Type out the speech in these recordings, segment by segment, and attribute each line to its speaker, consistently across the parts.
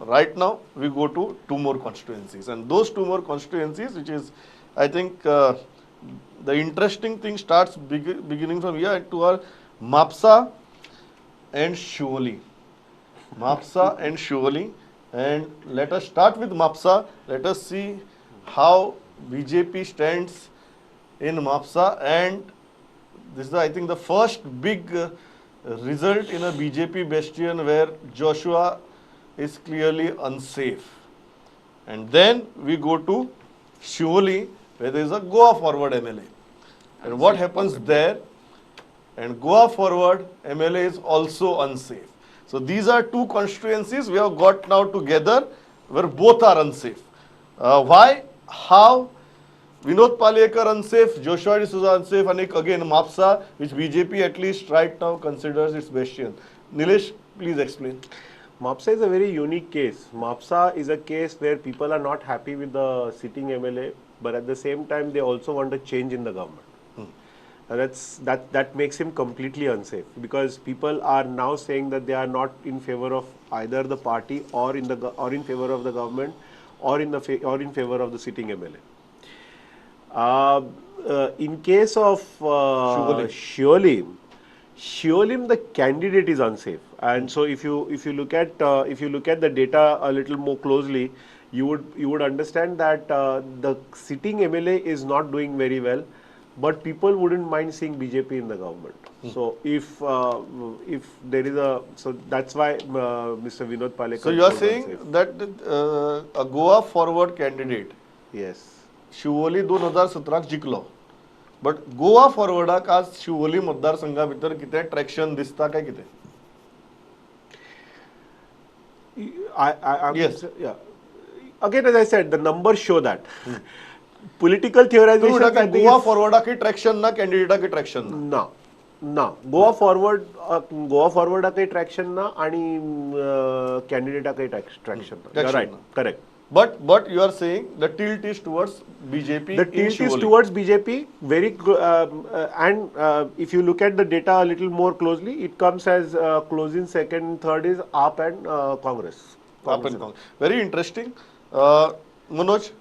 Speaker 1: Right now we go to two more constituencies, and those two more constituencies, which is, I think, the interesting thing starts beginning from here to our Mapsa and Siolim. Mapsa and Siolim, and let us start with Mapsa. Let us see how BJP stands in Mapsa, and this is, I think, the first big result in a BJP bastion where Joshua is clearly unsafe. And then we go to Siolim, where there is a Goa Forward MLA. And what happens there? And Goa Forward MLA is also unsafe. So these are two constituencies we have got now together where both are unsafe. Why? How? Vinod Palyekar unsafe, Joshua D'Souza unsafe, and again Mapsa, which BJP at least right now considers its bastion. Nilesh, please explain.
Speaker 2: Mapsa is a very unique case. Mapsa is a case where people are not happy with the sitting MLA, but at the same time they also want a change in the government. And that makes him completely unsafe, because people are now saying that they are not in favor of either the party or in the or in favor of the government or in the or in favor of the sitting MLA. In case of Siolim, the candidate is unsafe, and so if you look at the data a little more closely, you would understand that the sitting MLA is not doing very well, but people wouldn't mind seeing BJP in the government. So if there is a, so that's why Mr. Vinod Palyekar.
Speaker 1: So you are saying unsafe. That a Goa Forward candidate,
Speaker 2: yes,
Speaker 1: Siolim 2017 जिंकलो, but Goa फॉरवर्डाक आज शिवोली मतदारसंघा भितर कितें traction दिसता काय कितें?
Speaker 2: Yes. Yeah. Again, as I said, the numbers show that. Political theorization.
Speaker 1: Goa फॉरवर्डाक traction ना, कॅन्डिडेटाक traction
Speaker 2: ना. ना, गोवा फॉरवर्ड, गोवा फॉरवर्डाकय ट्रॅक्शन ना आणि कॅन्डिडेटाकय ट्रॅक्शन ना. Right, correct.
Speaker 1: But you are saying the tilt is towards BJP.
Speaker 2: The tilt is towards BJP. Very and if you look at the data a little more closely, it comes as close in second, third is AAP and Congress.
Speaker 1: AAP and Congress. Very interesting. Manoj,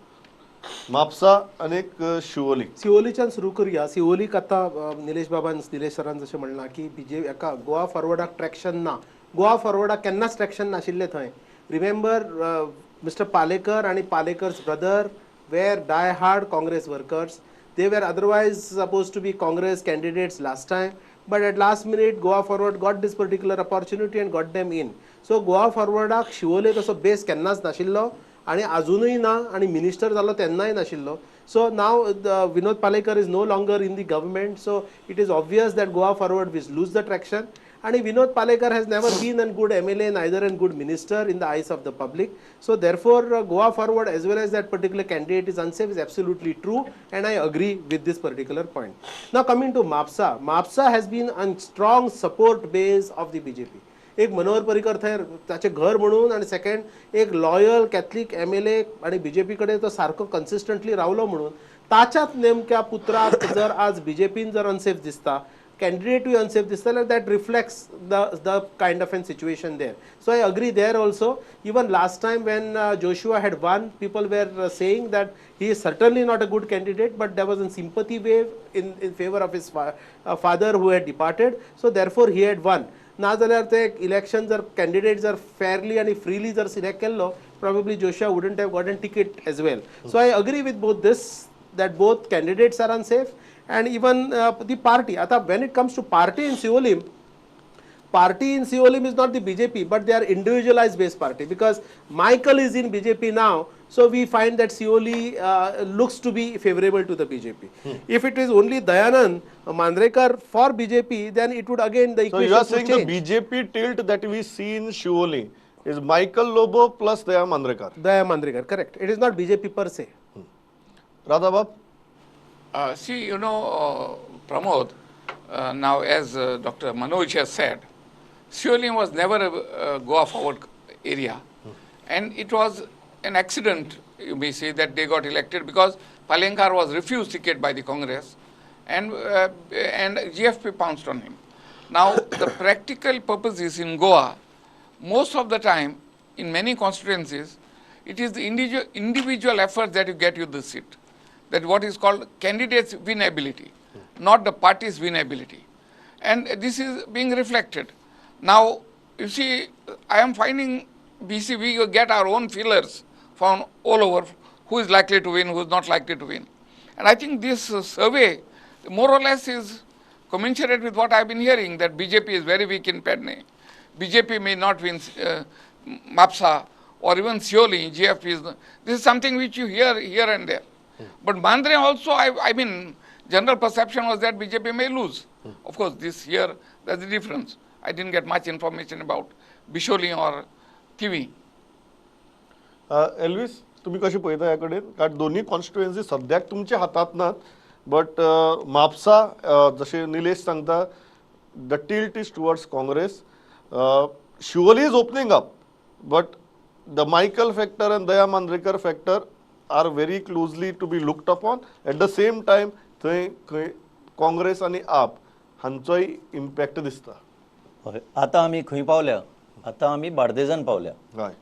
Speaker 1: Mapsa आणि शिवोली.
Speaker 3: शिवोलीच्यान सुरू करूया. शिवोलीक आतां निलेश बाबान, निलेश सरान जशें म्हणलां की बीजे एका गोवा फॉरवर्डाक ट्रॅक्शन ना. गोवा फॉरवर्डाक केन्नाच ट्रॅक्शन नाशिल्लें थंय. Remember Mr. Palekar and Palekar's brother were die-hard Congress workers. They were otherwise supposed to be Congress candidates last time, but at last minute Goa Forward got this particular opportunity and got them in. So Goa Forwardak Siolim तसो बेस केन्नाच नाशिल्लो आनी आजुनूय ना, आनी minister जालो तेन्नाय नाशिल्लो. So now the Vinod Palekar is no longer in the government, so it is obvious that Goa Forward will lose the traction. And Vinod Palekar has never been a good MLA, neither a good minister in the eyes of the public. So therefore, Goa Forward as well as that particular candidate is unsafe is absolutely true, and I agree with this particular point. Now coming to Mapsa, Mapsa has been a strong support base of the BJP. एक मनोहर पर्रीकर थंय ताचें घर म्हणून, आनी second एक loyal Catholic MLA आनी BJP कडेन तो सारको कन्सिस्टंटली रावलो म्हणून ताच्याच नेमक्या पुत्राक जर आज बीजेपीन जर अनसेफ दिसता, candidate unsafe दिसता, that reflects the kind of an situation there. So I agree there also. Even last time when Joshua had won, people were saying that he is certainly not a good candidate, but there was a sympathy wave in favor of his father who had departed. So therefore he had won. ना जाल्यार ते election जर candidate जर फेरली आनी freely जर select केल्लो, probably Joshua wouldn't have gotten ticket as well. So I agree with both this, that both candidates are unsafe and even the party. Ata when it comes to party in Siolim, party in Siolim is not the BJP, but they are individualized based party, because Michael is in BJP now, so we find that Sioli looks to be favorable to the BJP. If it is only Dayanand Mandrekar for BJP, then it would again the equation.
Speaker 1: So you are saying the BJP tilt that we see in Siolim is Michael Lobo plus Daya Mandrekar.
Speaker 3: Daya Mandrekar, correct. It is not BJP per se.
Speaker 1: Radha Bab?
Speaker 4: See, you know, Pramod, now as Dr. Manoj has said, Siolim was never a Goa Forward area. And it was an accident, you may say, that they got elected, because Palenkar was refused ticket by the Congress, and GFP pounced on him. Now, the practical purpose is in Goa, most of the time, in many constituencies, it is the individual effort that you get you the seat. That what is called candidates' winnability, not the party's winnability. And this is being reflected. Now, you see, I am finding BC, we get our own feelers from all over who is likely to win, who is not likely to win. And I think this survey more or less is commensurate with what I have been hearing, that BJP is very weak in Pedne. BJP may not win Mapsa or even Siolim, GFP is. This is something which you hear here and there. But Mandre also, I mean, general perception was that BJP may lose. Of course, this year, that's the difference. I didn't get much information about Bicholim or Thivim.
Speaker 1: Elvis, तुम्ही कशी पळयता ह्या कडेन? कारण दोन्ही constituency सद्याक तुमच्या हातात नात, बट म्हापसा जशें निलेश सांगता, the tilt is towards Congress. Siolim is opening up, but the Michael factor and Daya Mandrekar factor are very closely to be looked upon. At the same time थंय खंय काँग्रेस आनी आप हांचोय इम्पॅक्ट दिसता.
Speaker 5: हय, आतां आमी खंय पावल्या? आतां आमी बार्देजान पावल्या.
Speaker 1: हय.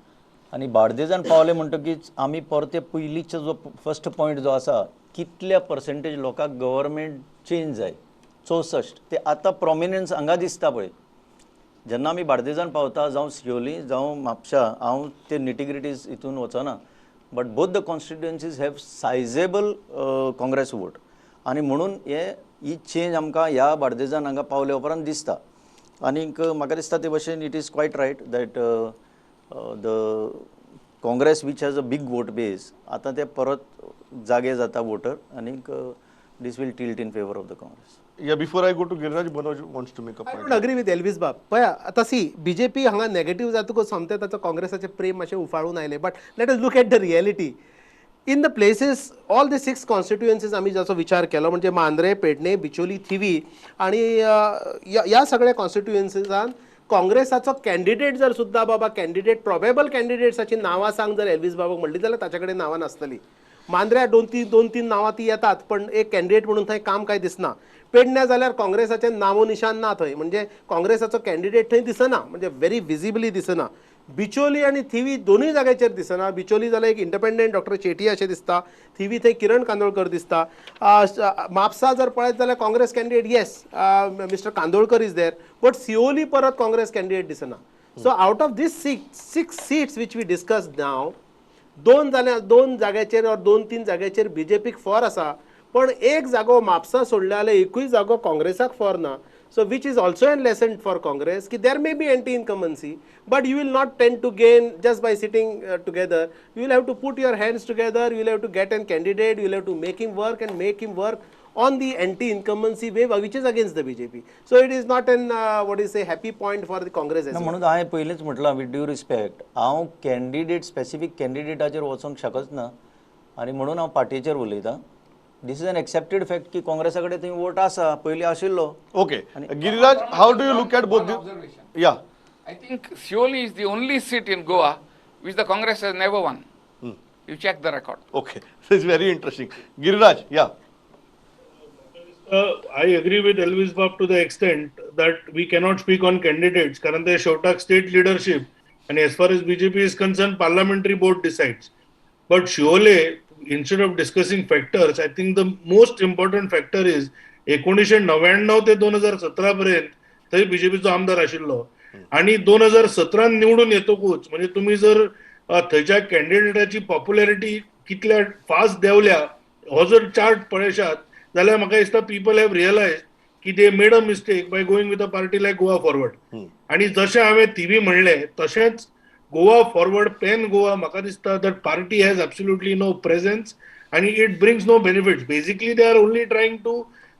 Speaker 5: आनी बार्देजान पावले म्हणटकीच आमी परते पयलींचो जो फर्स्ट पॉयंट जो आसा, कितल्या पर्संटेज लोकांक गव्हर्मेंट चेंज जाय, 64, ते आतां प्रोमिनन्स हांगा दिसता पळय. जेन्ना आमी बार्देजान पावता, जावं सियोली जावं म्हापशा, हांव ते निटिग्रिटीज हितून वचना, but both the constituencies have sizable Congress vote. आनी म्हणून हे ही चेंज आमकां ह्या बार्देजान हांगा पावल्या उपरांत दिसता. आनीक म्हाका दिसता ते भशेन it is quite right that the Congress, which has a big vote base, आतां ते परत जागे जाता वोटर, आनीक this will tilt in favour of the Congress.
Speaker 1: Yeah, before I go to Giriraj, Manoj wants to make a
Speaker 3: I
Speaker 1: point.
Speaker 3: Don't agree with Elvis बाब. पळया आतां, C, BJP हांगा नेगेटीव जातकूच सोमतें ताचो काँग्रेसाचें प्रेम मातशें उफाळून आयलें, but let us look at the reality in the places. All the six constituencies आमी जाचो विचार केलो, म्हणजे मांद्रे, पेडणे, बिचोली, थिवी आणि ह्या सगळ्या कॉन्स्टिट्युएन्सीजान काँग्रेसाचो कॅन्डिडेट जर सुद्दां, बाबा कॅन्डिडेट, प्रोबेबल कॅन्डिडेट्साची नांवां सांग जर एल्वीस बाबाक म्हणली जाल्यार ताचे कडेन नांवां नासतलीं. मांद्र्या दोन तीन नांवां ती येतात, पण एक कॅन्डिडेट म्हणून थंय काम काय दिसना. पेडण्या जाल्यार काँग्रेसाचें नामो निशान ना थंय, म्हणजे काँग्रेसाचो कॅन्डिडेट थंय दिसना, म्हणजे व्हेरी विजिबली दिसना. बिचोली आनी थिवी दोनूय जाग्याचेर दिसना. बिचोली जाल्यार एक इंडिपेंडंट डॉक्टर चेटी अशें दिसता, थिवी थंय किरण कांदोळकर दिसता. म्हापसा जर पळयत जाल्यार Congress candidate, yes, Mister Kandolkar is there, but Siolim परत काँग्रेस कॅन्डिडेट दिसना. So out of this six seats which we discuss now, दोन जाल्यार दोन जाग्याचेर or दोन तीन जाग्याचेर बीजेपीक फॉर आसा, पण एक जागो म्हापसा सोडले जाल्यार एकूय जागो काँग्रेसाक फॉर ना. So which is also an lesson for Congress की there may be anti incumbency, but you will not tend to gain just by sitting together. You will have to put your hands together, you will have to get an candidate, you will have to make him work and make him work on the anti-incumbency wave, which is against the BJP. So it is not an what is say, happy point for the Congress as
Speaker 5: ना
Speaker 3: well.
Speaker 5: म्हणून हांवें पयलींच म्हटलां, with due respect, हांव candidate, specific कॅन्डिडेटाचेर वचोंक शकच ना आनी म्हणून हांव पार्टीचेर उलयतां. This is an accepted fact की काँग्रेसा कडेन थंय वोट आसा, पयलीं आशिल्लो.
Speaker 1: Okay. Giriraj, how do you look at both
Speaker 4: One
Speaker 1: the
Speaker 4: observation.
Speaker 1: Yeah.
Speaker 4: I think Siolim is the only seat in Goa which the Congress has never won. You check the record.
Speaker 1: Okay. This is very interesting. Giriraj, yeah.
Speaker 6: I agree with Elvis Bab to the extent that we cannot speak on candidates, कारण ते शेवटाक state leadership and as far as BJP is concerned, parliamentary board decides. But Siolim, instead of discussing factors, I think the most important factor is 1999 ते 2017 पर्यंत थंय बीजेपीचो आमदार आशिल्लो आणि 2017 निवडून येतकूच, म्हणजे तुम्ही जर थंयच्या कॅन्डिडेटाची पॉप्युलॅरिटी कितल्या फास्ट देंवल्या हो जर चार्ट पळयशात जाल्यार म्हाका दिसता पीपल have realise की they made a mistake by going with a party like Goa Forward. आणि जशें हांवें थिवी म्हणलें तशेंच गोवा फॉरवर्ड, पॅन गोवा, म्हाका दिसता that party has absolutely no presence आणि it brings no benefits. Basically, they are only trying to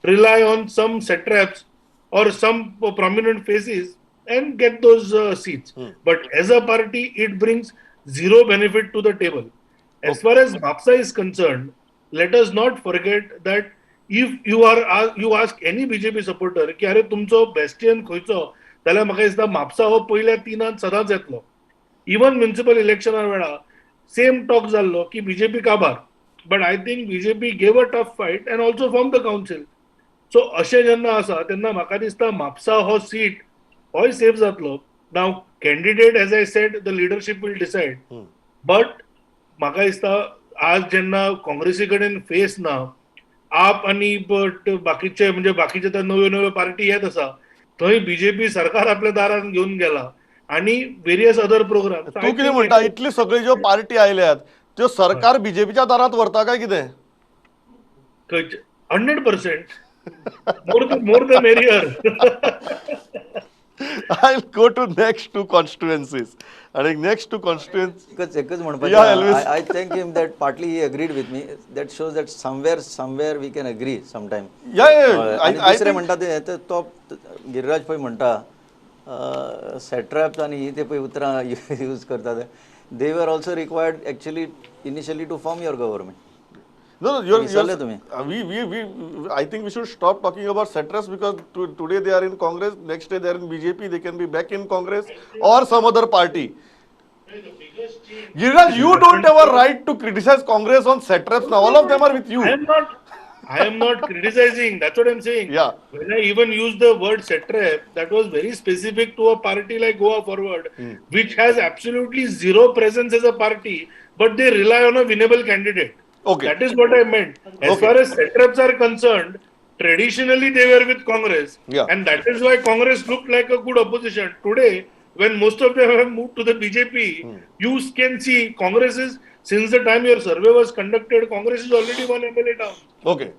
Speaker 6: rely on some satraps or some prominent faces and get those seats. But as a party, it brings zero benefit to the table. As far as Mapsa is concerned, let us not forget that if you ask any BJP supporter की अरे तुमचो bastion खंयचो, जाल्यार म्हाका दिसता म्हापसा हो पयल्या तिनांत सदांच येतलो. इवन म्युनिसिपल इलेक्शना वेळार सेम टॉक जाल्लो की बीजेपी काबार, but I think BJP gave a tough fight and also form the council. So अशें जेन्ना आसा तेन्ना म्हाका दिसता म्हापसा हो सीट होय सेफ जातलो. नाव Candidate, as I said, the leadership will decide. But म्हाका दिसता आज जेन्ना काँग्रेसी कडेन फेस ना, आप आनी बट बाकीचे, म्हणजे बाकीचे तर नव्यो नव्यो पार्टी येत आसा, थंय बीजेपी सरकार आपल्या दारान घेवन गेला आनी वेरियस अदर प्रोग्राम.
Speaker 1: तूं कितें म्हणटा, इतली सगळी ज्यो पार्टी आयल्यात त्यो सरकार बीजेपीच्या दारात व्हरता काय कितें?
Speaker 6: 100%, more the merrier.
Speaker 1: I go to next two constituencies आणि नेक्स्ट टू कॉन्स्टिट्युएन्सी.
Speaker 5: एकच एकच
Speaker 1: Yeah,
Speaker 5: म्हणपाचें.
Speaker 1: Elvis.
Speaker 5: I thank him that partly he agreed with me. That shows that somewhere we can agree sometime.
Speaker 1: Yeah.
Speaker 5: आणि
Speaker 1: I
Speaker 5: दुसरें
Speaker 1: think-
Speaker 5: म्हणटा ते तो गिरिराज पळय म्हणटा सेट्रॅप्स आनी ही ते पळय उतरां यूज करतात, they were also required actually initially to form your government.
Speaker 1: No, you're
Speaker 5: विसरले तुम्ही.
Speaker 1: I think we should stop talking about satraps because today they are in Congress, next day they are in BJP, they can be back in Congress or some other party. Giriraj, you don't have a right to criticize Congress on satraps now. All of them are with you.
Speaker 6: I am not criticizing. That's what I'm saying. When I even used the word satrap, that was very specific to a party like Goa Forward, which has absolutely zero presence as a party, but they rely on a winnable candidate. That is what I meant. As far as satraps are concerned, traditionally they were with Congress. And that is why Congress looked like a good opposition. Today, when most of them have moved to the BJP, you can see Congress is, since the time your survey was conducted, Congress is already one MLA down.
Speaker 1: Okay.